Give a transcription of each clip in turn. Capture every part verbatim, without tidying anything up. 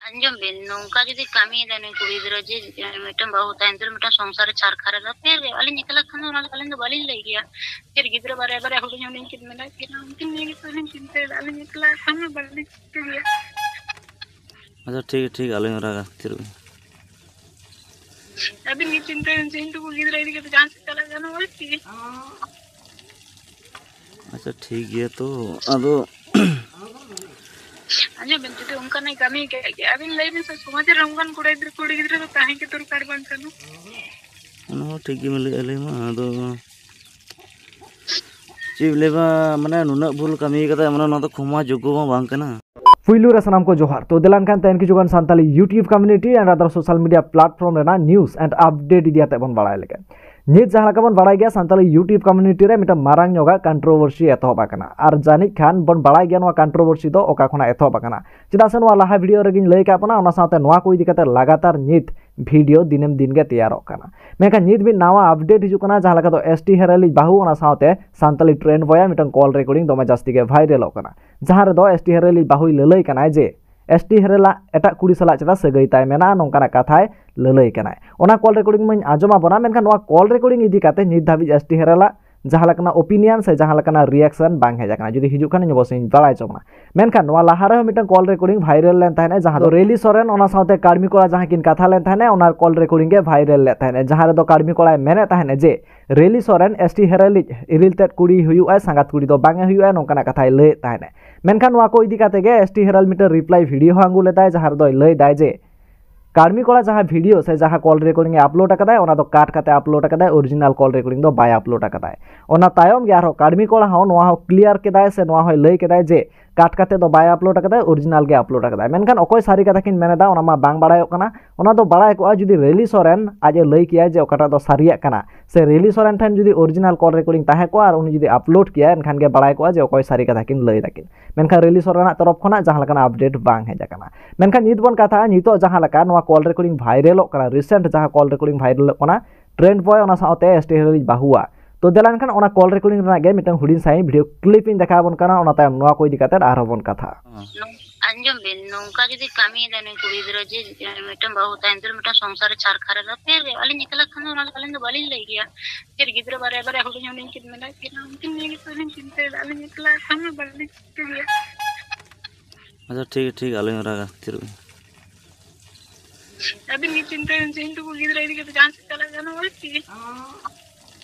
ᱟᱸᱡᱚᱢ ᱵᱤᱱ, ᱱᱚᱝᱠᱟ ᱡᱩᱫᱤ ᱠᱟᱹᱢᱤᱭᱮᱫᱟᱭ ᱱᱩᱭ ᱠᱩᱲᱤ ᱜᱤᱫᱽᱨᱟ, ᱡᱮ ᱢᱤᱫᱴᱟᱝ ᱵᱟᱹᱦᱩ ᱛᱟᱦᱮᱱ ᱛᱩᱞᱩᱡ ᱢᱤᱫᱴᱟᱝ ᱥᱚᱝᱥᱟᱨ ᱨᱮ ᱪᱷᱟᱨᱠᱷᱟᱨ ᱨᱮ ᱨᱟᱯᱮᱭᱟ ᱜᱮ, ᱟᱹᱞᱤᱧ ᱮᱠᱞᱟ ᱠᱷᱟᱱ ᱫᱚ ᱚᱱᱟ ᱫᱚ ᱟᱹᱞᱤᱧ ᱫᱚ ᱵᱟᱹᱞᱤᱧ ᱞᱟᱹᱭ ᱜᱮᱭᱟ᱾ ᱪᱮᱫ ᱜᱤᱫᱽᱨᱟᱹ ᱵᱟᱨᱭᱟ ᱵᱟᱨᱭᱟ ᱦᱩᱰᱤᱧ ᱦᱩᱰᱤᱧ ᱠᱤᱱ ᱢᱮᱱᱟᱜ ᱠᱤᱱᱟ, ᱩᱱᱠᱤᱱ ᱱᱤᱭᱮ ᱜᱮᱛᱚ ᱞᱤᱧ ᱪᱤᱱᱛᱟᱹᱭᱮᱫᱟ᱾ ᱟᱹᱞᱤᱧ ᱮᱠᱞᱟ ᱠᱷᱟᱱ ᱫᱚ ᱵᱟᱹᱞᱤᱧ ᱪᱤᱱᱛᱟᱹ ᱜᱮᱭᱟ᱾ ᱟᱪᱪᱷᱟ, ᱴᱷᱤᱠ ᱜᱮᱭᱟ, ᱴᱷᱤᱠ ᱜᱮᱭᱟ, ᱟᱞᱚᱧ ᱨᱟᱜᱟ, ᱛᱷᱤᱨᱚᱜ ᱵᱤᱱ᱾ ᱟᱹᱵᱤᱱ ᱜᱮ ᱪᱤᱱᱛᱟᱹᱭ ᱵᱤᱱ, ᱪᱮᱫ ᱱᱩᱠᱩ ᱜᱤᱫᱽᱨᱟᱹ ᱤᱫᱤ ᱠᱟᱛᱮ ᱡᱟᱦᱟᱸ ᱥᱮᱫ ᱪᱟᱞᱟᱜ ᱜᱟᱱᱚᱜᱼᱟ ᱠᱤ? ᱟᱪᱪᱷᱟ, ᱴᱷᱤᱠ ᱜᱮᱭᱟ, ᱛᱚ ᱟᱫᱚ ᱟᱸᱡᱚᱢ ᱵᱮᱱ, ᱡᱩᱫᱤ ᱚᱱᱠᱟᱱᱟᱜ ᱠᱟᱹᱢᱤ ᱠᱟᱜ ᱜᱮ, ᱟᱹᱵᱤᱱ ᱞᱟᱹᱭ ᱵᱤᱱ ᱥᱮ, ᱥᱚᱢᱟᱡᱽ ᱨᱮ ᱚᱱᱠᱟᱱ ᱠᱚᱲᱟ ᱜᱤᱫᱽᱨᱟᱹ, ᱠᱩᱲᱤ ᱜᱤᱫᱽᱨᱟᱹ ᱫᱚ ᱛᱟᱦᱮᱸ ᱜᱮ ᱫᱚᱨᱠᱟᱨ ᱵᱟᱝ ᱠᱟᱱᱟ? ᱚᱱᱟ ᱦᱚᱸ ᱴᱷᱤᱠ ᱜᱮ ᱞᱟᱹᱭᱮᱫᱼᱟ, ᱞᱟᱹᱭ ᱢᱟ᱾ ᱟᱫᱚ ᱪᱮᱫ ᱞᱟᱹᱭ ᱵᱟ, ᱢᱟᱱᱮ ᱱᱩᱱᱟᱹᱜ ᱵᱷᱩᱞ ᱠᱟᱹᱢᱤ ᱠᱟᱫᱟᱭ, ᱢᱟᱱᱮ ᱱᱚᱣᱟ ᱫᱚ ᱠᱷᱚᱢᱟ ᱡᱳᱜᱽᱜᱚ ᱢᱟ ᱵᱟᱝ ᱠᱟᱱᱟ᱾ ᱯᱩᱭᱞᱩ ᱨᱮ ᱥᱟᱱᱟᱢ ᱠᱚ ᱡᱚᱦᱟᱨ᱾ ᱛᱚ ᱫᱮᱞᱟᱱ ᱠᱷᱟᱱ ᱛᱮᱦᱮᱧ ᱠᱤᱪᱷᱩ ᱜᱟᱱ Santali YouTube community and other social media platform ᱨᱮᱱᱟᱜ news and update ᱤᱫᱤ ᱠᱟᱛᱮ ᱵᱚᱱ ᱵᱟᱲᱟᱭ ᱞᱮᱜᱮ᱾ ᱱᱤᱛ ᱡᱟᱦᱟᱸ ᱞᱮᱠᱟ ᱵᱚᱱ ᱵᱟᱲᱟᱭ ᱜᱮᱭᱟ, ᱥᱟᱱᱛᱟᱞᱤ YouTube community ᱨᱮ ᱢᱤᱫᱴᱟᱝ ᱢᱟᱨᱟᱝ ᱧᱚᱜᱟᱜ controversy ᱮᱛᱚᱦᱚᱵ ᱟᱠᱟᱱᱟ᱾ ᱟᱨ ᱡᱟᱹᱱᱤᱡ ᱠᱷᱟᱱ ᱵᱚᱱ ᱵᱟᱲᱟᱭ ᱜᱮᱭᱟ ᱱᱚᱣᱟ controversy ᱫᱚ ᱚᱠᱟ ᱠᱷᱚᱱᱟᱜ ᱮᱛᱚᱦᱚᱵ ᱟᱠᱟᱱᱟ, ᱪᱮᱫᱟᱜ ᱥᱮ ᱱᱚᱣᱟ ᱞᱟᱦᱟ video ᱨᱮᱜᱮᱧ ᱞᱟᱹᱭ ᱟᱠᱟᱫ ᱵᱚᱱᱟ, ᱚᱱᱟ ᱥᱟᱶᱛᱮ ᱱᱚᱣᱟ ᱠᱚ ᱤᱫᱤ ᱠᱟᱛᱮ ᱞᱟᱜᱟᱛᱟᱨ ᱱᱤᱛ video ᱫᱤᱱᱮᱢ ᱫᱤᱱ ᱜᱮ ᱛᱮᱭᱟᱨᱚᱜ ᱠᱟᱱᱟ᱾ ᱢᱮᱱᱠᱷᱟᱱ ᱱᱤᱛ ᱢᱤᱫ ᱱᱟᱣᱟ update ᱦᱤᱡᱩᱜ ᱠᱟᱱᱟ, ᱡᱟᱦᱟᱸ ᱞᱮᱠᱟ ᱫᱚ ᱮᱥ ᱴᱤ ᱦᱮᱨᱮᱞᱤᱡ ᱵᱟᱹᱦᱩ, ᱚᱱᱟ ᱥᱟᱶᱛᱮ ᱥᱟᱱᱛᱟᱞᱤ trend boy ᱟᱜ ᱢᱤᱫᱴᱟᱝ call recording ᱫᱚᱢᱮ ᱡᱟᱹᱥᱛᱤ ᱜᱮ viralᱚᱜ ᱠᱟᱱᱟ, ᱡᱟᱦᱟᱸ ᱨᱮᱫᱚ ᱮᱥ ᱴᱤ ᱦᱮᱨᱮᱞᱤᱡ ᱵᱟᱹᱦᱩᱭ ᱞᱟᱹᱞᱟᱹᱭ ᱠᱟᱱᱟᱭ ᱡᱮ ᱮᱥ ᱴᱤ ᱦᱮᱨᱮᱞᱟᱜ ᱮᱴᱟᱜ ᱠᱩᱲᱤ ᱥᱟᱞᱟᱜ ᱪᱮᱫᱟᱜ ᱥᱟᱹᱜᱟᱹᱭ ᱛᱟᱭ ᱢᱮᱱᱟᱜᱼᱟ, ᱱᱚᱝᱠᱟᱱᱟᱜ ᱠᱟᱛᱷᱟᱭ ᱞᱟᱹᱞᱟᱹᱭ ᱠᱟᱱᱟᱭ᱾ ᱚᱱᱟ call recording ᱢᱟᱧ ᱟᱸᱡᱚᱢ ᱟᱵᱚᱱᱟ, ᱢᱮᱱᱠᱷᱟᱱ ᱱᱚᱣᱟ call recording ᱤᱫᱤ ᱠᱟᱛᱮ ᱱᱤᱛ ᱫᱷᱟᱹᱵᱤᱡ ᱮᱥ ᱴᱤ ᱦᱮᱨᱮᱞᱟᱜ ᱡᱟᱦᱟᱸ ᱞᱮᱠᱟᱱᱟᱜ opinion ᱥᱮ ᱡᱟᱦᱟᱸ ᱞᱮᱠᱟᱱᱟᱜ reaction ᱵᱟᱝ ᱦᱮᱡ ᱟᱠᱟᱱᱟ᱾ ᱡᱩᱫᱤ ᱦᱤᱡᱩᱜ ᱠᱷᱟᱱ, ᱤᱧ ᱚᱵᱚᱥᱥᱳᱭ ᱤᱧ ᱵᱟᱲᱟᱭ ᱦᱚᱪᱚ ᱵᱚᱱᱟ᱾ ᱢᱮᱱᱠᱷᱟᱱ ᱱᱚᱣᱟ ᱞᱟᱦᱟ ᱨᱮᱦᱚᱸ ᱢᱤᱫᱴᱟᱝ call recording viral ᱞᱮᱱ ᱛᱟᱦᱮᱸᱫ, ᱡᱟᱦᱟᱸ ᱫᱚ ᱨᱮᱞᱤ ᱥᱚᱨᱮᱱ ᱚᱱᱟ ᱥᱟᱶᱛᱮ ᱠᱟᱹᱲᱢᱤ ᱠᱚᱲᱟ ᱡᱟᱦᱟᱸ ᱠᱤᱱ ᱠᱟᱛᱷᱟ ᱞᱮᱱ ᱛᱟᱦᱮᱸᱫ, ᱚᱱᱟ call recording ᱜᱮ viral ᱞᱮᱫ ᱛᱟᱦᱮᱸᱫ, ᱡᱟᱦᱟᱸ ᱨᱮᱫᱚ ᱠᱟᱹᱲᱢᱤ ᱠᱚᱲᱟᱭ ᱢᱮᱱᱮᱫ ᱛᱟᱦᱮᱸᱫ ᱡᱮ ᱨᱮᱞᱤ ᱥᱚᱨᱮᱱ ᱮᱥ ᱴᱤ ᱦᱮᱨᱮᱞᱤᱡ ᱤᱨᱤᱞ ᱛᱮᱫ ᱠᱩᱲᱤ ᱦᱩᱭᱩᱜᱼᱟᱭ, ᱥᱟᱸᱜᱟᱛ ᱠᱩᱲᱤ ᱫᱚ ᱵᱟᱝ ᱮ ᱦᱩᱭᱩᱜᱼᱟ, ᱱᱚᱝᱠᱟᱱᱟᱜ ᱠᱟᱛᱷᱟᱭ ᱞᱟᱹᱭᱮᱫ ᱛᱟᱦᱮᱸᱫ᱾ ᱢᱮᱱᱠᱷᱟᱱ ᱱᱚᱣᱟ ᱠᱚ ᱤᱫᱤ ᱠᱟᱛᱮ ᱜᱮ ᱮᱥ ᱴᱤ ᱦᱮᱨᱮᱞ ᱢᱤᱫᱴᱟᱝ reply video ᱦᱚᱸ ᱟᱹᱜᱩ ᱞᱮᱫᱟᱭ, ᱡᱟᱦᱟᱸ ᱨᱮᱫᱚᱭ ᱞᱟᱹᱭ ᱫᱟᱭ ᱡᱮ ᱠᱟᱹᱲᱢᱤ ᱠᱚᱲᱟ ᱡᱟᱦᱟᱸ video ᱥᱮ ᱡᱟᱦᱟᱸ call recording ᱮ upload ᱟᱠᱟᱫᱟᱭ, ᱚᱱᱟ ᱫᱚ cut ᱠᱟᱛᱮ upload ᱟᱠᱟᱫᱟᱭ, original call recording ᱫᱚ ᱵᱟᱭ upload ᱟᱠᱟᱫᱟᱭ᱾ ᱚᱱᱟ ᱛᱟᱭᱚᱢ ᱜᱮ ᱟᱨᱦᱚᱸ ᱠᱟᱹᱲᱢᱤ ᱠᱚᱲᱟ ᱦᱚᱸ ᱱᱚᱣᱟ ᱦᱚᱸ clear ᱠᱮᱫᱟᱭ ᱥᱮ ᱱᱚᱣᱟ ᱦᱚᱸᱭ ᱞᱟᱹᱭ ᱠᱮᱫᱟᱭ ᱡᱮ cut ᱠᱟᱛᱮ ᱫᱚ ᱵᱟᱭ upload ᱟᱠᱟᱫᱟᱭ, original ᱜᱮ upload ᱟᱠᱟᱫᱟᱭ᱾ ᱢᱮᱱᱠᱷᱟᱱ ᱚᱠᱚᱭ ᱥᱟᱹᱨᱤ ᱠᱟᱛᱷᱟ ᱠᱤᱱ ᱢᱮᱱ ᱮᱫᱟ, ᱚᱱᱟ ᱢᱟ ᱵᱟᱝ ᱵᱟᱲᱟᱭᱚᱜ ᱠᱟᱱᱟ᱾ ᱚᱱᱟ ᱫᱚ ᱵᱟᱲᱟᱭ ᱠᱚᱜᱼᱟ ᱡᱩᱫᱤ ᱨᱮᱞᱤ ᱥᱚᱨᱮᱱ ᱟᱡ ᱮ ᱞᱟᱹᱭ ᱠᱮᱭᱟ ᱡᱮ ᱚᱠᱟᱴᱟᱜ ᱫᱚ ᱥᱟᱹᱨᱤᱭᱟᱜ ᱠᱟᱱᱟ, ᱥᱮ ᱨᱮᱞᱤ ᱥᱚᱨᱮᱱ ᱴᱷᱮᱱ ᱡᱩᱫᱤ original call recording ᱛᱟᱦᱮᱸ ᱠᱚᱜᱼᱟ ᱟᱨ ᱩᱱᱤ ᱡᱩᱫᱤ upload ᱠᱮᱭᱟ, ᱮᱱᱠᱷᱟᱱ ᱜᱮ ᱵᱟᱲᱟᱭ ᱠᱚᱜᱼᱟ ᱡᱮ ᱚᱠᱚᱭ ᱥᱟᱹᱨᱤ ᱠᱟᱛᱷᱟ ᱠᱤᱱ ᱞᱟᱹᱭ ᱫᱟᱠᱤᱱ᱾ ᱢᱮᱱᱠᱷᱟᱱ ᱨᱮᱞᱤ ᱥᱚᱨᱮᱱᱟᱜ ᱛᱚᱨᱚᱯ ᱠᱷᱚᱱᱟᱜ ᱡᱟᱦᱟᱸ ᱞᱮᱠᱟᱱᱟᱜ update ᱵᱟᱝ ᱦᱮᱡ ᱟᱠᱟᱱᱟ᱾ ᱢᱮᱱᱠᱷᱟᱱ ᱱᱤᱛ ᱵᱚᱱ ᱠᱟᱛᱷᱟᱜᱼᱟ, ᱱᱤᱛᱚᱜ ᱡᱟᱦᱟᱸ ᱞᱮᱠᱟ ᱱᱚᱣᱟ call recording viralᱚᱜ ᱠᱟᱱᱟ, recent ᱡᱟᱦᱟᱸ call recording viralᱚᱜ ᱠᱟᱱᱟ, trend boy ᱚᱱᱟ ᱥᱟᱶᱛᱮ ᱮᱥ ᱴᱤ ᱦᱮᱨᱮᱞᱤᱡ ᱵᱟᱹᱦᱩᱣᱟᱜ᱾ ᱛᱚ ᱫᱮᱞᱟ ᱮᱱᱠᱷᱟᱱ ᱚᱱᱟ call recording ᱨᱮᱱᱟᱜ ᱜᱮ ᱢᱤᱫᱴᱟᱝ ᱦᱩᱰᱤᱧ ᱥᱟᱺᱦᱤᱡ video clip ᱤᱧ ᱫᱮᱠᱷᱟᱣ ᱟᱵᱚᱱ ᱠᱟᱱᱟ, ᱚᱱᱟ ᱛᱟᱭᱚᱢ ᱱᱚᱣᱟ ᱠᱚ ᱤᱫᱤ ᱠᱟᱛᱮ ᱟᱨᱦᱚᱸ ᱵᱚᱱ ᱠᱟᱛᱷᱟᱜᱼᱟ᱾ ᱟᱸᱡᱚᱢ ᱵᱤᱱ, ᱱᱚᱝᱠᱟ ᱡᱩᱫᱤ ᱠᱟᱹᱢᱤᱭᱮᱫᱟᱭ ᱱᱩᱭ ᱠᱩᱲᱤ ᱜᱤᱫᱽᱨᱟ ᱡᱮ ᱢᱤᱫᱴᱟᱝ ᱵᱟᱹᱦᱩ ᱛᱟᱦᱮᱱ ᱛᱩᱞᱩᱡ ᱢᱤᱫᱴᱟᱝ ᱥᱚᱝᱥᱟᱨ ᱨᱮ ᱪᱷᱟᱨᱠᱷᱟᱨ ᱮ ᱫᱚᱨᱠᱟᱨ ᱜᱮ᱾ ᱟᱹᱞᱤᱧ ᱮᱠᱞᱟ ᱠᱷᱟᱱ ᱫᱚ ᱚᱱᱟ ᱫᱚ ᱟᱹᱞᱤᱧ ᱫᱚ ᱵᱟᱹᱞᱤᱧ ᱞᱟᱹᱭ ᱜᱮᱭᱟ᱾ ᱪᱮᱫ ᱜᱤᱫᱽᱨᱟᱹ ᱵᱟᱨᱭᱟ ᱵᱟᱨᱭᱟ ᱦᱩᱰᱤᱧ ᱦᱩᱰᱤᱧ ᱠᱤᱱ ᱢᱮᱱᱟᱜ ᱠᱤᱱᱟ, ᱩᱱᱠᱤᱱ ᱱᱤᱭᱮ ᱜᱮᱛᱚ ᱞᱤᱧ ᱪᱤᱱᱛᱟᱹᱭᱮᱫᱟ᱾ ᱟᱹᱞᱤᱧ ᱮᱠᱞᱟ ᱠᱷᱟᱱ ᱫᱚ ᱵᱟᱹᱞᱤᱧ ᱪᱤᱱᱛᱟᱹ ᱜᱮᱭᱟ᱾ ᱟᱪᱪᱷᱟ, ᱴᱷᱤᱠ ᱴᱷᱤᱠ, ᱟᱞᱚᱧ ᱨᱟᱜᱟ, ᱛᱷᱤᱨᱚᱜ ᱤᱧ᱾ ᱟᱹᱵᱤᱱ ᱜᱮ ᱪᱤᱱᱛᱟᱹᱭ ᱵᱤᱱ ᱥᱮ, ᱤᱧ ᱛᱟᱠᱚ ᱜᱤᱫᱽᱨᱟᱹ ᱤᱫᱤ ᱠᱟᱛᱮ ᱡᱟᱦᱟᱸ ᱥᱮᱫ ᱪᱟᱞᱟᱜ ᱜᱟᱱᱚᱜᱼᱟ ᱠᱤ?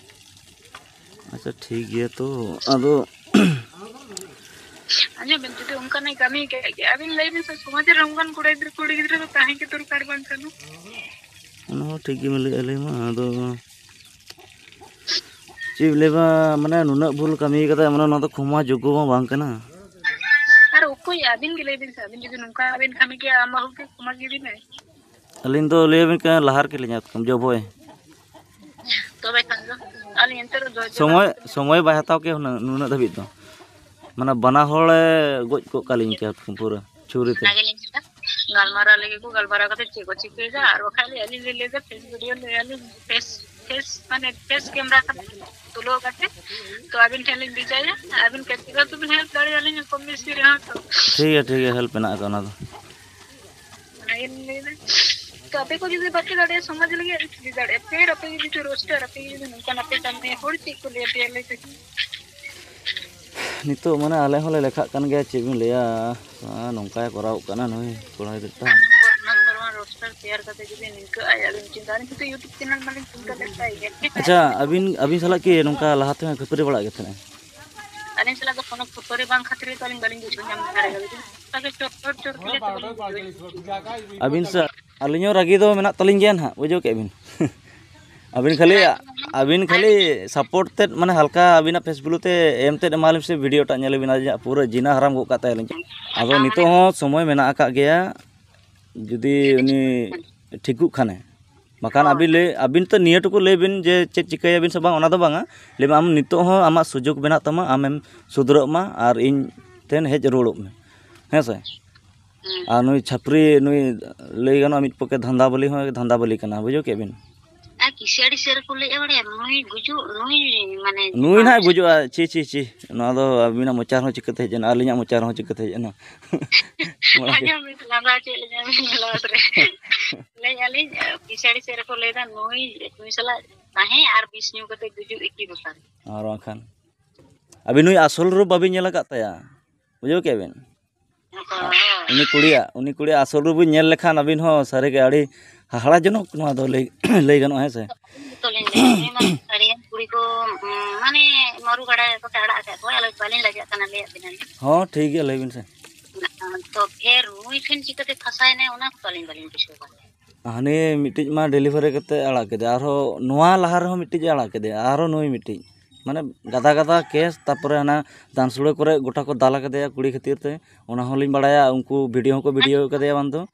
ᱟᱪᱪᱷᱟ, ᱴᱷᱤᱠ ᱜᱮᱭᱟ ᱛᱚ, ᱟᱫᱚ ᱟᱸᱡᱚᱢ ᱵᱤᱱ, ᱡᱩᱫᱤ ᱚᱱᱠᱟᱱᱟᱜ ᱠᱟᱹᱢᱤ ᱠᱮᱫ ᱜᱮ, ᱟᱹᱵᱤᱱ ᱞᱟᱹᱭ ᱵᱤᱱ ᱥᱮ, ᱥᱚᱢᱟᱡᱽ ᱨᱮ ᱚᱱᱠᱟᱱ ᱠᱚᱲᱟ ᱜᱤᱫᱽᱨᱟᱹ ᱠᱩᱲᱤ ᱜᱤᱫᱽᱨᱟᱹ ᱫᱚ ᱛᱟᱦᱮᱸ ᱜᱮ ᱫᱚᱨᱠᱟᱨ ᱵᱟᱝ ᱠᱟᱱᱟ? ᱚᱱᱟ ᱦᱚᱸ ᱴᱷᱤᱠ ᱜᱮ ᱞᱟᱹᱭᱮᱫᱼᱟ, ᱞᱟᱹᱭ ᱢᱟ, ᱟᱫᱚ ᱪᱮᱫ ᱞᱟᱹᱭ ᱢᱟ, ᱢᱟᱱᱮ ᱱᱩᱱᱟᱹᱜ ᱵᱷᱩᱞ ᱠᱟᱹᱢᱤ ᱠᱟᱫᱟᱭ, ᱢᱟᱱᱮ ᱱᱚᱣᱟ ᱫᱚ ᱠᱷᱚᱢᱟ ᱡᱳᱜᱽᱜᱚ ᱢᱟ ᱵᱟᱝ ᱠᱟᱱᱟ᱾ ᱟᱨ ᱚᱠᱚᱭ ᱟᱹᱵᱤᱱ ᱜᱮ ᱞᱟᱹᱭ ᱵᱤᱱ ᱥᱮ, ᱟᱹᱵᱤᱱ ᱡᱩᱫᱤ ᱱᱚᱝᱠᱟ ᱵᱤᱱ ᱠᱟᱹᱢᱤ ᱠᱮᱭᱟ, ᱟᱢ ᱵᱟᱹᱦᱩ ᱜᱮ ᱠᱷᱚᱢᱟ ᱜᱮ ᱵᱤᱱᱟᱭ᱾ ᱟᱹᱞᱤᱧ ᱫᱚ ᱞᱟᱹᱭ ᱟᱵᱤᱱ ᱠᱟᱱᱟ, ᱞᱟᱦᱟ ᱨᱮᱜᱮ ᱞᱤᱧ ᱧᱟᱢ ᱠᱟᱱᱟ, ᱡᱚᱵᱚᱭ᱾ ᱛᱚᱵᱮ ᱠᱷᱟᱱ ᱫᱚ ᱟᱹᱞᱤᱧ ᱮᱱᱛᱮ ᱨᱮᱦᱚᱸ ᱡᱚᱭ ᱡᱚᱦᱟᱨ᱾ ᱥᱚᱢᱚᱭ, ᱥᱚᱢᱚᱭ ᱵᱟᱭ ᱦᱟᱛᱟᱣ ᱠᱮᱭᱟ ᱦᱩᱱᱟᱹᱝ ᱱᱩᱱᱟᱹᱜ ᱫᱷᱟᱹᱵᱤᱡ ᱫᱚ, ᱢᱟᱱᱮ ᱵᱟᱱᱟ ᱦᱚᱲᱮ ᱜᱚᱡ ᱠᱚᱜ ᱠᱟᱞᱤᱧ ᱠᱮᱭᱟ ᱯᱩᱨᱟᱹ ᱪᱷᱩᱨᱤ ᱛᱮ᱾ ᱚᱱᱟ ᱜᱮᱞᱤᱧ ᱢᱮᱱᱫᱟ, ᱜᱟᱞᱢᱟᱨᱟᱣ ᱞᱮᱜᱮ ᱠᱚ, ᱜᱟᱞᱢᱟᱨᱟᱣ ᱠᱟᱛᱮ ᱪᱮᱫ ᱠᱚ ᱪᱤᱠᱟᱹᱭᱮᱫᱟ, ᱟᱨ ᱵᱟᱠᱷᱟᱡ ᱟᱹᱞᱤᱧ ᱞᱤᱧ ᱞᱟᱹᱭᱫᱟ, ᱯᱷᱮᱥ ᱵᱷᱤᱰᱤᱭᱳ ᱞᱟᱹᱭ ᱟᱹᱞᱤᱧ, ᱯᱷᱮᱥ, ᱯᱷᱮᱥ ᱢᱟᱱᱮ ᱯᱷᱮᱥ ᱠᱮᱢᱨᱟ ᱠᱟᱛᱮ ᱛᱩᱞᱟᱹᱣ ᱠᱟᱛᱮ, ᱛᱚ ᱟᱹᱵᱤᱱ ᱴᱷᱮᱱ ᱞᱤᱧ ᱵᱷᱮᱡᱟᱭᱟ, ᱟᱹᱵᱤᱱ ᱠᱟᱹᱴᱤᱡ ᱨᱮᱦᱚᱸ ᱛᱚᱵᱤᱱ ᱦᱮᱞᱯ ᱫᱟᱲᱮᱭᱟᱞᱤᱧᱟ ᱠᱚᱢ ᱵᱮᱥᱤ ᱨᱮᱦᱚᱸ ᱛᱚ᱾ ᱴᱷᱤᱠ ᱜᱮᱭᱟ, ᱴᱷᱤᱠ ᱜᱮᱭᱟ, ᱦᱮᱞᱯ ᱢᱮᱱᱟᱜ ᱟᱠᱟᱫ ᱚᱱᱟ ᱫᱚ᱾ ᱚᱱᱟ ᱜᱮᱞᱤᱧ ᱞᱟᱹᱭᱫᱟ᱾ ᱛᱚ ᱟᱯᱮ ᱠᱚ ᱡᱩᱫᱤ ᱵᱟᱯᱮ ᱫᱟᱲᱮᱭᱟᱜᱼᱟ ᱥᱚᱢᱟᱡᱽ ᱞᱟᱹᱜᱤᱫ, ᱟᱨ ᱪᱤᱞᱤ ᱫᱟᱲᱮᱭᱟᱜᱼᱟ? ᱯᱷᱮᱨ ᱟᱯᱮ ᱡᱩᱫᱤ ᱯᱮ ᱨᱳᱥᱴᱟᱨ, ᱟᱯᱮ ᱡᱩᱫᱤ ᱱᱚᱝᱠᱟᱱ ᱟᱯᱮ ᱠᱟᱹᱢᱤᱭᱟ, ᱦᱚᱲ ᱪᱮᱫ ᱠᱚ ᱞᱟᱹᱭᱟ ᱯᱮᱭᱟ ᱞᱟᱹᱭ ᱯᱮ? ᱱᱤᱛᱚᱜ ᱢᱟᱱᱮ ᱟᱞᱮ ᱦᱚᱸᱞᱮ ᱞᱮᱠᱷᱟᱜ ᱠᱟᱱ ᱜᱮᱭᱟ, ᱪᱮᱫ ᱵᱤᱱ ᱞᱟᱹᱭᱟ, ᱱᱚᱝᱠᱟᱭ ᱠᱚᱨᱟᱣ ᱠᱟᱱᱟ ᱱᱩᱭ ᱠᱚᱲᱟ ᱜᱤᱫᱽᱨᱟᱹ ᱴᱟᱜ᱾ ᱱᱟᱢᱵᱟᱨ ᱳᱣᱟᱱ ᱨᱳᱥᱴᱟᱨ ᱛᱮᱭᱟᱨ ᱠᱟᱛᱮ ᱡᱩᱫᱤ ᱱᱤᱝᱠᱟᱹ ᱟᱡ ᱟᱹᱞᱤᱧ ᱪᱤᱱᱛᱟᱹ, ᱟᱹᱞᱤᱧ ᱠᱤᱱᱛᱩ YouTube ᱪᱮᱱᱮᱞ ᱢᱟᱞᱤᱧ ᱪᱤᱱᱛᱟᱹ ᱞᱮᱫ ᱛᱟᱭ ᱜᱮ᱾ ᱟᱪᱪᱷᱟ, ᱟᱹᱵᱤᱱ, ᱟᱹᱵᱤᱱ ᱥᱟᱞᱟᱜ ᱠᱤ ᱱᱚᱝᱠᱟ ᱞᱟᱦᱟ ᱛᱮᱦᱚᱸ ᱠᱷᱟᱹᱯᱟᱹᱨᱤ ᱵᱟᱲᱟᱜ ᱜᱮ ᱛᱟᱦᱮᱸᱫ? ᱟᱹᱞᱤᱧ ᱥᱟᱞᱟᱜ ᱫᱚ ᱠᱚᱱᱚ ᱠᱷᱟᱹᱯᱟᱹᱨᱤ ᱵᱟᱝ ᱠᱷᱟᱹᱛᱤᱨ ᱛᱮ ᱟᱹᱞᱤᱧ ᱵᱟᱹᱞᱤᱧ ᱵᱩᱡᱷᱟᱹᱣ ᱧᱟᱢ ᱫᱟᱲᱮᱭᱟᱫᱟ᱾ ᱚᱱᱠᱟ ᱜᱮ ᱪᱚᱴ ᱪᱚᱴ ᱪᱚᱴ ᱠᱚᱨᱮ ᱛᱟᱵᱚᱱ ᱵᱩᱡᱷᱟᱹᱣ᱾ ᱟᱹᱵᱤᱱ ᱥᱟᱶ ᱟᱹᱞᱤᱧ ᱦᱚᱸ ᱨᱟᱹᱜᱤ ᱫᱚ ᱢᱮᱱᱟᱜ ᱛᱟᱹᱞᱤᱧ ᱜᱮᱭᱟ ᱱᱟᱦᱟᱜ, ᱵᱩᱡᱷᱟᱹᱣ ᱠᱮᱫ ᱵᱤᱱ᱾ ᱟᱹᱵᱤᱱ ᱠᱷᱟᱹᱞᱤ, ᱟᱹᱵᱤᱱ ᱠᱷᱟᱹᱞᱤ ᱥᱟᱯᱳᱨᱴ ᱛᱮᱫ, ᱢᱟᱱᱮ ᱦᱟᱞᱠᱟ ᱟᱹᱵᱤᱱᱟᱜ ᱯᱷᱮᱥ ᱵᱷᱮᱞᱩ ᱛᱮ ᱮᱢ ᱛᱮᱫ ᱮᱢᱟᱞᱤᱧ ᱥᱮ, ᱵᱷᱤᱰᱤᱭᱳ ᱴᱟᱜ ᱧᱮᱞ ᱟᱹᱵᱤᱱ, ᱟᱹᱞᱤᱧᱟᱜ ᱯᱩᱨᱟᱹ ᱡᱤᱱᱟ ᱦᱟᱨᱟᱢ ᱜᱚᱫ ᱠᱟᱜ ᱛᱟᱭᱟᱞᱤᱧ᱾ ᱟᱫᱚ ᱱᱤᱛᱚᱜ ᱦᱚᱸ ᱥᱚᱢᱚᱭ ᱢᱮᱱᱟᱜ ᱟᱠᱟᱫ ᱜᱮᱭᱟ, ᱡᱩᱫᱤ ᱩᱱᱤ ᱴᱷᱤᱠᱚᱜ ᱠᱷᱟᱱᱮ᱾ ᱵᱟᱠᱷᱟᱱ ᱦᱳᱭ᱾ ᱟᱹᱵᱤᱱ ᱞᱟᱹᱭ, ᱟᱹᱵᱤᱱ ᱛᱚ ᱱᱤᱭᱟᱹ ᱴᱩᱠᱩ ᱞᱟᱹᱭ ᱵᱤᱱ ᱡᱮ ᱪᱮᱫ ᱪᱤᱠᱟᱹᱭᱟᱵᱤᱱ ᱥᱮ ᱵᱟᱝ, ᱚᱱᱟ ᱫᱚ ᱵᱟᱝᱟ᱾ ᱞᱟᱹᱭ ᱢᱮ, ᱟᱢ ᱱᱤᱛᱚᱜ ᱦᱚᱸ ᱟᱢᱟᱜ ᱥᱩᱡᱳᱜᱽ ᱢᱮᱱᱟᱜ ᱛᱟᱢᱟ, ᱟᱢᱮᱢ ᱥᱩᱫᱷᱨᱟᱹᱜ ᱢᱟ ᱟᱨ ᱤᱧ ᱴᱷᱮᱱ ᱦᱮᱡ ᱨᱩᱣᱟᱹᱲᱚᱜ ᱢᱮ, ᱦᱮᱸ ᱥᱮ? ᱦᱩᱸ᱾ ᱟᱨ ᱱᱩᱭ ᱪᱷᱟᱹᱯᱨᱤ, ᱱᱩᱭ ᱞᱟᱹᱭ ᱜᱟᱱᱚᱜᱼᱟ ᱢᱤᱫ ᱯᱚᱠᱠᱷᱮ ᱫᱷᱟᱱᱫᱟ ᱵᱟᱹᱞᱤ ᱦᱚᱸ ᱫᱷᱟᱱᱫᱟ ᱵᱟᱹᱞᱤ ᱠᱟᱱᱟ, ᱵᱩᱡᱷᱟᱹᱣ ᱠᱮᱫ ᱵᱤᱱ? ᱟᱨ ᱤᱥᱟᱹᱲᱤ ᱥᱮ ᱨᱮᱠᱚ ᱞᱟᱹᱭᱮᱫᱼᱟ, ᱵᱟᱲᱟᱭᱟᱢ? ᱱᱩᱭ ᱜᱩᱡᱩᱜ, ᱱᱩᱭ ᱢᱟᱱᱮ ᱱᱩᱭ ᱱᱟᱦᱟᱜ ᱜᱩᱡᱩᱜᱼᱟ᱾ ᱪᱷᱤ, ᱪᱷᱤ, ᱪᱷᱤ᱾ ᱱᱚᱣᱟ ᱫᱚ ᱟᱹᱵᱤᱱᱟᱜ ᱢᱚᱪᱟ ᱨᱮᱦᱚᱸ ᱪᱤᱠᱟᱹᱛᱮ ᱦᱮᱡ ᱮᱱᱟ, ᱟᱹᱞᱤᱧᱟᱜ ᱢᱚᱪᱟ ᱨᱮᱦᱚᱸ ᱪᱤᱠᱟᱹᱛᱮ ᱦᱮᱡ ᱮᱱᱟ? ᱢᱚᱲᱟ ᱜᱮ᱾ ᱟᱸᱡᱚᱢ ᱵᱤᱱ, ᱞᱟᱸᱫᱟ ᱦᱚᱪᱚᱭᱮᱫ ᱞᱤᱧᱟ ᱵᱤᱱ ᱞᱟᱥ ᱨᱮ᱾ ᱞᱟᱹᱭᱮᱫᱼᱟ ᱞᱤᱧ, ᱤᱥᱟᱹᱲᱤ ᱥᱮ ᱨᱮᱠᱚ ᱞᱟᱹᱭᱫᱟ, ᱱᱩᱭ, ᱱᱩᱭ ᱥᱟᱞᱟᱜ ᱛᱟᱦᱮᱸ ᱟᱨ ᱵᱤᱥ ᱧᱩ ᱠᱟᱛᱮ ᱜᱩᱡᱩᱜ ᱮᱠᱤ ᱵᱮᱯᱟᱨ᱾ ᱟᱨ ᱵᱟᱝᱠᱷᱟᱱ ᱟᱹᱵᱤᱱ ᱱᱩᱭ ᱟᱥᱚᱞ ᱨᱩᱯ ᱵᱟᱹᱵᱤᱱ ᱧᱮᱞ ᱟᱠᱟᱫ ᱛᱟᱭᱟ, ᱵᱩᱡᱷᱟᱹᱣ ᱠᱮᱫ ᱵᱤᱱ? ᱦᱳᱭ᱾ ᱩᱱᱤ ᱠᱩᱲᱤᱭᱟᱜ, ᱩᱱᱤ ᱠᱩᱲᱤᱭᱟᱜ ᱟᱥᱚᱞ ᱨᱩᱯ ᱵᱤᱱ ᱧᱮᱞ ᱞᱮᱠᱷᱟᱱ ᱟᱹᱵᱤᱱ ᱦᱚᱸ ᱥᱟᱹᱨᱤᱜᱮ ᱟᱹᱰᱤ ᱦᱟᱦᱟᱲᱟᱡᱚᱱᱚᱠ ᱱᱚᱣᱟ ᱫᱚ ᱞᱟᱹᱭ, ᱞᱟᱹᱭ ᱜᱟᱱᱚᱜᱼᱟ, ᱦᱮᱸ ᱥᱮ? ᱟᱹᱞᱤᱧ ᱫᱚᱞᱤᱧ ᱞᱟᱹᱭᱟ, ᱱᱩᱭ ᱢᱟ ᱟᱹᱰᱤᱜᱟᱱ ᱠᱩᱲᱤ ᱠᱚ, ᱩᱸ, ᱢᱟᱱᱮ ᱢᱟᱹᱨᱩ ᱜᱟᱰᱟ ᱠᱚᱛᱮ ᱟᱲᱟᱜ ᱟᱠᱟᱫ ᱠᱚᱣᱟ, ᱟᱞᱮ ᱵᱟᱹᱞᱤᱧ ᱞᱟᱡᱟᱜ ᱠᱟᱱᱟ ᱞᱟᱹᱭᱟᱜ ᱵᱤᱱᱟᱞᱤᱧ᱾ ᱦᱚᱸ, ᱴᱷᱤᱠ ᱜᱮᱭᱟ, ᱞᱟᱹᱭ ᱵᱤᱱ ᱥᱮ᱾ ᱛᱚ ᱯᱷᱮᱨ ᱱᱩᱭ ᱴᱷᱮᱱ ᱪᱤᱠᱟᱹᱛᱮ ᱯᱷᱟᱥᱟᱭᱮᱱᱟᱭ, ᱚᱱᱟ ᱠᱚ ᱟᱹᱞᱤᱧ ᱵᱟᱹᱞᱤᱧ ᱵᱩᱡᱷᱟᱹᱣ ᱫᱟᱲᱮᱭᱟᱜ ᱠᱟᱱᱟ᱾ ᱦᱟᱱᱮ ᱢᱤᱫᱴᱤᱡ ᱢᱟ ᱰᱮᱞᱤᱵᱷᱟᱨᱤ ᱠᱟᱛᱮ ᱟᱲᱟᱜ ᱠᱮᱫᱮᱭᱟ, ᱟᱨᱦᱚᱸ ᱱᱚᱣᱟ ᱞᱟᱦᱟ ᱨᱮᱦᱚᱸ ᱢᱤᱫᱴᱤᱡ ᱮ ᱟᱲᱟᱜ ᱠᱮᱫᱮᱭᱟ, ᱟᱨᱦᱚᱸ ᱱᱩᱭ ᱢᱤᱫᱴᱤᱡ, ᱢᱟᱱᱮ ᱜᱟᱫᱟ ᱜᱟᱫᱟ ᱠᱮᱥ, ᱛᱟᱯᱚᱨᱮ ᱦᱟᱱᱟ ᱫᱟᱱᱥᱩᱲᱟᱹ ᱠᱚᱨᱮ ᱜᱚᱴᱟ ᱠᱚ ᱫᱟᱞ ᱠᱟᱫᱮᱭᱟ ᱠᱩᱲᱤ ᱠᱷᱟᱹᱛᱤᱨ ᱛᱮ, ᱚᱱᱟ ᱦᱚᱸᱞᱤᱧ ᱵᱟᱲᱟᱭᱟ, ᱩᱱᱠᱩ ᱵᱷᱤᱰᱤᱭᱳ ᱦᱚᱸᱠᱚ ᱵᱷᱤᱰᱤᱭᱳ ᱠᱟᱫᱮᱭᱟ ᱵᱟᱝ ᱫᱚ,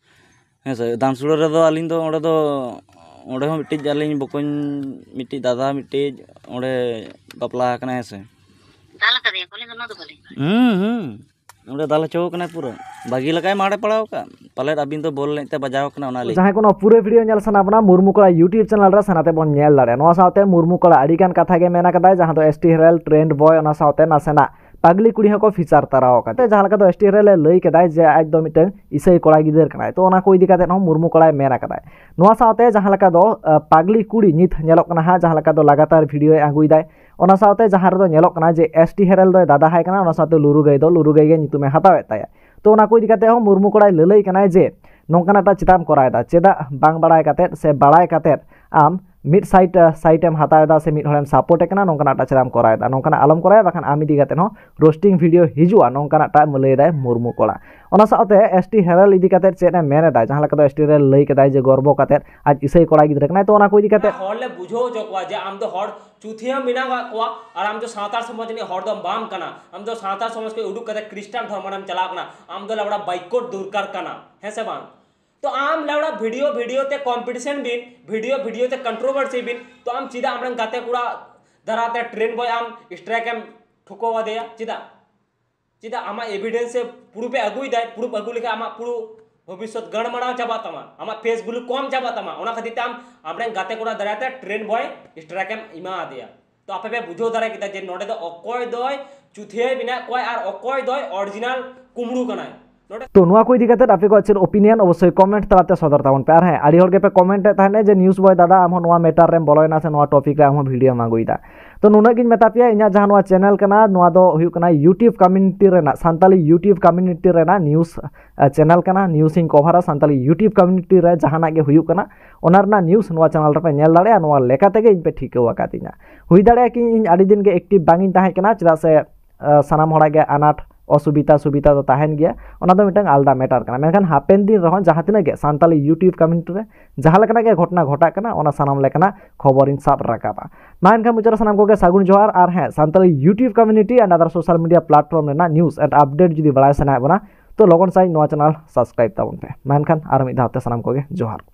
ᱦᱮᱸ ᱥᱮ? ᱫᱟᱱᱥᱩᱲᱟᱹ ᱨᱮᱫᱚ ᱟᱹᱞᱤᱧ ᱫᱚ ᱚᱸᱰᱮ ᱫᱚ, ᱚᱸᱰᱮ ᱦᱚᱸ ᱢᱤᱫᱴᱤᱡ ᱟᱹᱞᱤᱧ ᱵᱚᱠᱚᱧ, ᱢᱤᱫᱴᱤᱡ ᱫᱟᱫᱟ ᱢᱤᱫᱴᱤᱡ ᱚᱸᱰᱮ ᱵᱟᱯᱞᱟ ᱟᱠᱟᱱᱟ, ᱦᱮᱸ ᱥᱮ? ᱫᱟᱞ ᱠᱟᱫᱮᱭᱟ ᱠᱚ, ᱟᱹᱞᱤᱧ ᱫᱚ ᱱᱚᱣᱟ ᱫᱚ ᱵᱟᱹᱞᱤᱧ ᱵᱟᱲᱟᱭᱟ᱾ ᱦᱩᱸ, ᱦᱩᱸ᱾ ᱚᱸᱰᱮ ᱫᱟᱞ ᱦᱚᱪᱚ ᱠᱟᱱᱟᱭ ᱯᱩᱨᱟᱹ᱾ ᱵᱟᱹᱜᱤ ᱞᱮᱠᱟᱭ ᱢᱟᱲᱮ ᱯᱟᱲᱟᱣ ᱠᱟᱜ᱾ ᱯᱟᱞᱮᱫ ᱟᱹᱵᱤᱱ ᱫᱚ ᱵᱚᱞ ᱮᱱᱮᱡ ᱛᱮ ᱵᱟᱡᱟᱣ ᱠᱟᱱᱟ, ᱚᱱᱟ ᱞᱟᱹᱭ᱾ ᱡᱟᱦᱟᱸᱭ ᱠᱚ ᱱᱚᱣᱟ ᱯᱩᱨᱟᱹ ᱵᱷᱤᱰᱤᱭᱳ ᱧᱮᱞ ᱥᱟᱱᱟ ᱵᱚᱱᱟ, ᱢᱩᱨᱢᱩ ᱠᱚᱲᱟ YouTube ᱪᱮᱱᱮᱞ ᱨᱮ ᱥᱟᱱᱟ ᱛᱮᱵᱚᱱ ᱧᱮᱞ ᱫᱟᱲᱮᱭᱟᱜᱼᱟ᱾ ᱱᱚᱣᱟ ᱥᱟᱶᱛᱮ ᱢᱩᱨᱢᱩ ᱠᱚᱲᱟ ᱟᱹᱰᱤ ᱜᱟᱱ ᱠᱟᱛᱷᱟ ᱜᱮ ᱢᱮᱱ ᱟᱠᱟᱫᱟᱭ, ᱡᱟᱦᱟᱸ ᱫᱚ ᱮᱥ ᱴᱤ ᱦᱮᱨᱟᱞ ᱴᱨᱮᱱᱰ ᱵᱚᱭ, ᱚᱱᱟ ᱥᱟᱶᱛᱮ ᱱᱟᱥᱮᱱᱟᱜ ᱯᱟᱜᱽᱞᱤ ᱠᱩᱲᱤ ᱦᱚᱸᱠᱚ ᱯᱷᱤᱪᱟᱨ ᱛᱟᱨᱟᱣ ᱟᱠᱟᱫ᱾ ᱡᱟᱦᱟᱸ ᱞᱮᱠᱟ ᱫᱚ ᱮᱥ ᱴᱤ ᱦᱮᱨᱟᱞ ᱮ ᱞᱟᱹᱭ ᱠᱮᱫᱟᱭ ᱡᱮ ᱟᱡ ᱫᱚ ᱢᱤᱫᱴᱟᱝ ᱤᱥᱟᱹᱭ ᱠᱚᱲᱟ ᱜᱤᱫᱟᱹᱨ ᱠᱟᱱᱟᱭ, ᱛᱚ ᱚᱱᱟ ᱠᱚ ᱤᱫᱤ ᱠᱟᱛᱮ ᱦᱚᱸ ᱢᱩᱨᱢᱩ ᱠᱚᱲᱟᱭ ᱢᱮᱱ ᱟᱠᱟᱫᱟᱭ᱾ ᱱᱚᱣᱟ ᱥᱟᱶᱛᱮ ᱡᱟᱦᱟᱸ ᱞᱮᱠᱟ ᱫᱚ, ᱟ, ᱯᱟᱜᱽᱞᱤ ᱠᱩᱲᱤ ᱱᱤᱛ ᱧᱮᱞᱚᱜ ᱠᱟᱱᱟ ᱦᱟᱸᱜ, ᱡᱟᱦᱟᱸ ᱞᱮᱠᱟ ᱫᱚ ᱞᱟᱜᱟᱛᱟᱨ ᱵᱷᱤᱰᱤᱭᱳᱭ ᱟᱹᱜᱩᱭᱮᱫᱟᱭ, ᱚᱱᱟ ᱥᱟᱶᱛᱮ ᱡᱟᱦᱟᱸ ᱨᱮᱫᱚ ᱧᱮᱞᱚᱜ ᱠᱟᱱᱟ ᱡᱮ ᱮᱥ ᱴᱤ ᱦᱮᱨᱟᱞ ᱫᱚᱭ ᱫᱟᱫᱟᱦᱟᱭ ᱠᱟᱱᱟ, ᱚᱱᱟ ᱥᱟᱶᱛᱮ ᱞᱩᱨᱩ ᱜᱟᱹᱭ ᱫᱚ ᱞᱩᱨᱩ ᱜᱟᱹᱭ ᱜᱮ ᱧᱩᱛᱩᱢᱮ ᱦᱟᱛᱟᱣᱮᱫ ᱛᱟᱭᱟ᱾ ᱛᱚ ᱚᱱᱟ ᱠᱚ ᱤᱫᱤ ᱠᱟᱛᱮ ᱦᱚᱸ ᱢᱩᱨᱢᱩ ᱠᱚᱲᱟᱭ ᱞᱟᱹᱞᱟᱹᱭ ᱠᱟᱱᱟᱭ ᱡᱮ ᱱᱚᱝᱠᱟᱱᱟᱜ ᱴᱟᱜ ᱪᱮᱫᱟᱜ ᱮᱢ ᱠᱚᱨᱟᱣ ᱮᱫᱟ, ᱪᱮᱫᱟᱜ ᱵᱟᱝ ᱵᱟᱲᱟᱭ ᱠᱟᱛᱮᱫ ᱥᱮ ᱵᱟᱲᱟᱭ ᱠᱟᱛᱮᱫ ᱟᱢ ᱢᱤᱫ ᱥᱟᱭᱤᱰ, ᱥᱟᱭᱤᱰ ᱮᱢ ᱦᱟᱛᱟᱣ ᱮᱫᱟ ᱥᱮ ᱢᱤᱫ ᱦᱚᱲᱮᱢ ᱥᱟᱯᱳᱨᱴ ᱮ ᱠᱟᱱᱟ, ᱱᱚᱝᱠᱟᱱᱟᱜ ᱴᱟᱜ ᱪᱮᱫᱟᱜ ᱮᱢ ᱠᱚᱨᱟᱣ ᱮᱫᱟ? ᱱᱚᱝᱠᱟᱱᱟᱜ ᱟᱞᱚᱢ ᱠᱚᱨᱟᱣᱟ, ᱵᱟᱠᱷᱟᱱ ᱟᱢ ᱤᱫᱤ ᱠᱟᱛᱮᱫ ᱦᱚᱸ ᱨᱳᱥᱴᱤᱝ ᱵᱷᱤᱰᱤᱭᱳ ᱦᱤᱡᱩᱜᱼᱟ, ᱱᱚᱝᱠᱟᱱᱟᱜ ᱴᱟᱜ ᱞᱟᱹᱭ ᱮᱫᱟᱭ ᱢᱩᱨᱢᱩ ᱠᱚᱲᱟ᱾ ᱚᱱᱟ ᱥᱟᱶᱛᱮ ᱮᱥ ᱴᱤ ᱦᱮᱨᱟᱞ ᱤᱫᱤ ᱠᱟᱛᱮᱫ ᱪᱮᱫ ᱮ ᱢᱮᱱ ᱮᱫᱟ, ᱡᱟᱦᱟᱸ ᱞᱮᱠᱟ ᱫᱚ ᱮᱥ ᱴᱤ ᱦᱮᱨᱟᱞ ᱞᱟᱹᱭ ᱠᱮᱫᱟᱭ ᱡᱮ ᱜᱚᱨᱵᱚ ᱠᱟᱛᱮᱫ ᱟᱡ ᱤᱥᱟᱹᱭ ᱠᱚᱲᱟ ᱜᱤᱫᱽᱨᱟᱹ ᱠᱟᱱᱟᱭ, ᱛᱚ ᱚᱱᱟ ᱠᱚ ᱤᱫᱤ ᱠᱟᱛᱮᱫ ᱦᱚᱲ ᱞᱮ ᱵᱩᱡᱷᱟᱹᱣ ᱦᱚᱪᱚ ᱠᱚᱣᱟ ᱡᱮ ᱟᱢ ᱫᱚ ᱦᱚᱲ ᱪᱩᱛᱷᱤᱭᱟᱹᱢ ᱵᱮᱱᱟᱣ ᱠᱟᱜ ᱠᱚᱣᱟ ᱟᱨ ᱟᱢ ᱫᱚ ᱥᱟᱶᱛᱟ ᱥᱚᱢᱟᱡᱽ ᱨᱤᱱᱤᱡ ᱦᱚᱲ ᱫᱚ ᱵᱟᱢ ᱠᱟᱱᱟ᱾ ᱟᱢ ᱫᱚ ᱥᱟᱶᱛᱟ ᱥᱚᱢᱟᱡᱽ ᱠᱷᱚᱱ ᱩᱰᱩᱠ ᱠᱟᱛᱮ ᱠᱷᱨᱤᱥᱴᱟᱱ ᱫᱷᱚᱨᱢᱚ ᱨᱮᱢ ᱪᱟᱞᱟᱣ ᱠᱟᱱᱟ᱾ ᱟᱢ ᱫᱚ ᱞᱮᱣᱲᱟ ᱵᱟᱭᱠᱚᱴ ᱫᱚᱨᱠᱟᱨ ᱠᱟᱱᱟ, ᱦᱮᱸ ᱥᱮ ᱵᱟᱝ? ᱛᱚ ᱟᱢ ᱞᱮᱣᱲᱟ ᱵᱷᱤᱰᱤᱭᱳ ᱵᱷᱤᱰᱤᱭᱳ ᱛᱮ ᱠᱚᱢᱯᱤᱴᱤᱥᱮᱱ ᱵᱤᱱ, ᱵᱷᱤᱰᱤᱭᱳ ᱵᱷᱤᱰᱤᱭᱳ ᱛᱮ ᱠᱚᱱᱴᱨᱳᱵᱷᱟᱨᱥᱤ ᱵᱤᱱ, ᱛᱚ ᱟᱢ ᱪᱮᱫᱟᱜ ᱟᱢᱨᱮᱱ ᱜᱟᱛᱮ ᱠᱚᱲᱟ ᱫᱟᱨᱟᱭ ᱛᱮ ᱴᱨᱮᱱ ᱵᱚᱭ ᱟᱢ ᱥᱴᱨᱟᱭᱤᱠ ᱮᱢ ᱴᱷᱩᱠᱟᱹᱣ ᱟᱫᱮᱭᱟ? ᱪᱮᱫᱟᱜ? ᱪᱮᱫᱟᱜ? ᱟᱢᱟᱜ ᱮᱵᱷᱤᱰᱮᱱᱥ ᱥᱮ ᱯᱨᱩᱯᱷ ᱮ ᱟᱹᱜᱩᱭᱮᱫᱟᱭ, ᱯᱨᱩᱯᱷ ᱟᱹᱜᱩ ᱞᱮᱠᱷᱟᱱ ᱟᱢᱟᱜ ᱯᱩᱨᱟᱹ ᱵᱷᱚᱵᱤᱥᱥᱚᱛ ᱜᱟᱲᱢᱟᱲᱟᱣ ᱪᱟᱵᱟᱜ ᱛᱟᱢᱟ, ᱟᱢᱟᱜ ᱯᱷᱮᱥ ᱵᱷᱮᱞᱩ ᱠᱚᱢ ᱪᱟᱵᱟᱜ ᱛᱟᱢᱟ᱾ ᱚᱱᱟ ᱠᱷᱟᱹᱛᱤᱨ ᱛᱮ ᱟᱢ ᱟᱢᱨᱮᱱ ᱜᱟᱛᱮ ᱠᱚᱲᱟ ᱫᱟᱨᱟᱭ ᱛᱮ ᱴᱨᱮᱱᱰ ᱵᱚᱭ ᱥᱴᱨᱟᱭᱤᱠ ᱮᱢ ᱮᱢᱟ ᱟᱫᱮᱭᱟ᱾ ᱛᱚ ᱟᱯᱮ ᱯᱮ ᱵᱩᱡᱷᱟᱹᱣ ᱫᱟᱲᱮ ᱠᱮᱫᱟ ᱡᱮ ᱱᱚᱰᱮ ᱫᱚ ᱚᱠᱚᱭ ᱫᱚᱭ ᱪᱩᱛᱷᱤᱭᱟᱹᱭ ᱵᱮᱱᱟᱜ ᱠᱚᱣᱟᱭ ᱟᱨ ᱚᱠᱚᱭ ᱫᱚᱭ ᱚᱨᱤᱡᱤᱱᱟᱞ ᱠᱩᱢᱲᱩ ᱠᱟᱱᱟᱭ᱾ ᱱᱚᱰᱮ ᱛᱚ ᱱᱚᱣᱟ ᱠᱚ ᱤᱫᱤ ᱠᱟᱛᱮ ᱟᱯᱮ ᱠᱚᱣᱟᱜ ᱪᱮᱫ ᱚᱯᱤᱱᱤᱭᱚᱱ, ᱚᱵᱚᱥᱥᱳᱭ ᱠᱚᱢᱮᱱᱴ ᱛᱟᱞᱟᱛᱮ ᱥᱚᱫᱚᱨ ᱛᱟᱵᱚᱱ ᱯᱮ᱾ ᱟᱨ ᱦᱮᱸ, ᱟᱹᱰᱤ ᱦᱚᱲ ᱜᱮᱯᱮ ᱠᱚᱢᱮᱱᱴ ᱮᱫ ᱛᱟᱦᱮᱱᱟ ᱡᱮ ᱱᱤᱭᱩᱡᱽ ᱵᱚᱭ ᱫᱟᱫᱟ, ᱟᱢ ᱦᱚᱸ ᱱᱚᱣᱟ ᱢᱮᱴᱟᱨ ᱨᱮᱢ ᱵᱚᱞᱚᱭᱮᱱᱟ ᱥᱮ ᱱᱚᱣᱟ ᱴᱚᱯᱤᱠ ᱨᱮ ᱟᱢ ᱦᱚᱸ ᱵᱷᱤᱰᱤᱭᱳᱢ ᱟᱹᱜᱩᱭᱮᱫᱟ᱾ ᱛᱚ ᱱᱩᱱᱟᱹᱜ ᱜᱤᱧ ᱢᱮᱛᱟ ᱯᱮᱭᱟ, ᱤᱧᱟᱹᱜ ᱡᱟᱦᱟᱸ ᱱᱚᱣᱟ ᱪᱮᱱᱮᱞ ᱠᱟᱱᱟ, ᱱᱚᱣᱟ ᱫᱚ ᱦᱩᱭᱩᱜ ᱠᱟᱱᱟ YouTube ᱠᱚᱢᱤᱭᱩᱱᱤᱴᱤ ᱨᱮᱱᱟᱜ, ᱥᱟᱱᱛᱟᱞᱤ YouTube ᱠᱚᱢᱤᱭᱩᱱᱤᱴᱤ ᱨᱮᱱᱟᱜ ᱱᱤᱭᱩᱡᱽ ᱪᱮᱱᱮᱞ ᱠᱟᱱᱟ᱾ ᱱᱤᱭᱩᱡᱽ ᱤᱧ ᱠᱚᱵᱷᱟᱨᱟ ᱥᱟᱱᱛᱟᱞᱤ YouTube ᱠᱚᱢᱤᱭᱩᱱᱤᱴᱤ ᱨᱮ ᱡᱟᱦᱟᱱᱟᱜ ᱜᱮ ᱦᱩᱭᱩᱜ ᱠᱟᱱᱟ, ᱚᱱᱟ ᱨᱮᱱᱟᱜ ᱱᱤᱭᱩᱡᱽ ᱱᱚᱣᱟ ᱪᱮᱱᱮᱞ ᱨᱮᱯᱮ ᱧᱮᱞ ᱫᱟᱲᱮᱭᱟᱜᱼᱟ᱾ ᱱᱚᱣᱟ ᱞᱮᱠᱟ ᱛᱮᱜᱮ ᱤᱧ ᱯᱮ ᱴᱷᱤᱠᱟᱹᱣ ᱟᱠᱟᱫᱤᱧᱟ᱾ ᱦᱩᱭ ᱫᱟᱲᱮᱭᱟᱜᱼᱟ ᱠᱤ ᱤᱧ ᱟᱹᱰᱤ ᱫᱤᱱ ᱜᱮ ᱮᱠᱴᱤᱵᱷ ᱵᱟᱝ ᱤᱧ ᱛᱟᱦᱮᱸ ᱠᱟᱱᱟ, ᱪᱮᱫᱟᱜ ᱥᱮ ᱟᱸ, ᱥᱟᱱᱟᱢ ᱦᱚᱲᱟᱜ ᱜᱮ ᱟᱱᱟᱴ ᱚᱥᱩᱵᱤᱫᱟ ᱥᱩᱵᱤᱫᱟ ᱫᱚ ᱛᱟᱦᱮᱱ ᱜᱮᱭᱟ, ᱚᱱᱟ ᱫᱚ ᱢᱤᱫᱴᱟᱝ ᱟᱞᱟᱫᱟ ᱢᱮᱴᱟᱨ ᱠᱟᱱᱟ᱾ ᱢᱮᱱᱠᱷᱟᱱ ᱦᱟᱯᱮᱱ ᱫᱤᱱ ᱨᱮᱦᱚᱸ ᱡᱟᱦᱟᱸ ᱛᱤᱱᱟᱹᱜ ᱜᱮ ᱥᱟᱱᱛᱟᱞᱤ YouTube ᱠᱚᱢᱤᱭᱩᱱᱤᱴᱤ ᱨᱮ ᱡᱟᱦᱟᱸ ᱞᱮᱠᱟᱱᱟᱜ ᱜᱮ ᱜᱷᱚᱴᱚᱱᱟ ᱜᱷᱚᱴᱟᱜ ᱠᱟᱱᱟ, ᱚᱱᱟ ᱥᱟᱱᱟᱢ ᱞᱮᱠᱟᱱᱟᱜ ᱠᱷᱚᱵᱚᱨᱤᱧ ᱥᱟᱵ ᱨᱟᱠᱟᱵᱟ᱾ ᱢᱟ ᱮᱱᱠᱷᱟᱱ ᱢᱩᱪᱟᱹᱫ ᱨᱮ ᱥᱟᱱᱟᱢ ᱠᱚᱜᱮ ᱥᱟᱹᱜᱩᱱ ᱡᱚᱦᱟᱨ᱾ ᱟᱨ ᱦᱮᱸ, Santali YouTube community and other social media platform ᱨᱮᱱᱟᱜ ᱱᱤᱭᱩᱡᱽ and ᱟᱯᱰᱮᱴ ᱡᱩᱫᱤ ᱵᱟᱲᱟᱭ ᱥᱟᱱᱟᱭᱮᱫ ᱵᱚᱱᱟ, ᱛᱚ ᱞᱚᱜᱚᱱ ᱥᱟᱺᱦᱤᱡ ᱱᱚᱣᱟ ᱪᱮᱱᱮᱞ ᱥᱟᱵᱥᱠᱨᱟᱭᱤᱵ ᱛᱟᱵᱚᱱ ᱯᱮ᱾ ᱢᱟ ᱮᱱᱠᱷᱟᱱ ᱟᱨ ᱢᱤᱫ ᱫᱷᱟᱣ ᱛᱮ ᱥᱟᱱᱟᱢ ᱠᱚᱜᱮ ᱡᱚᱦᱟᱨ᱾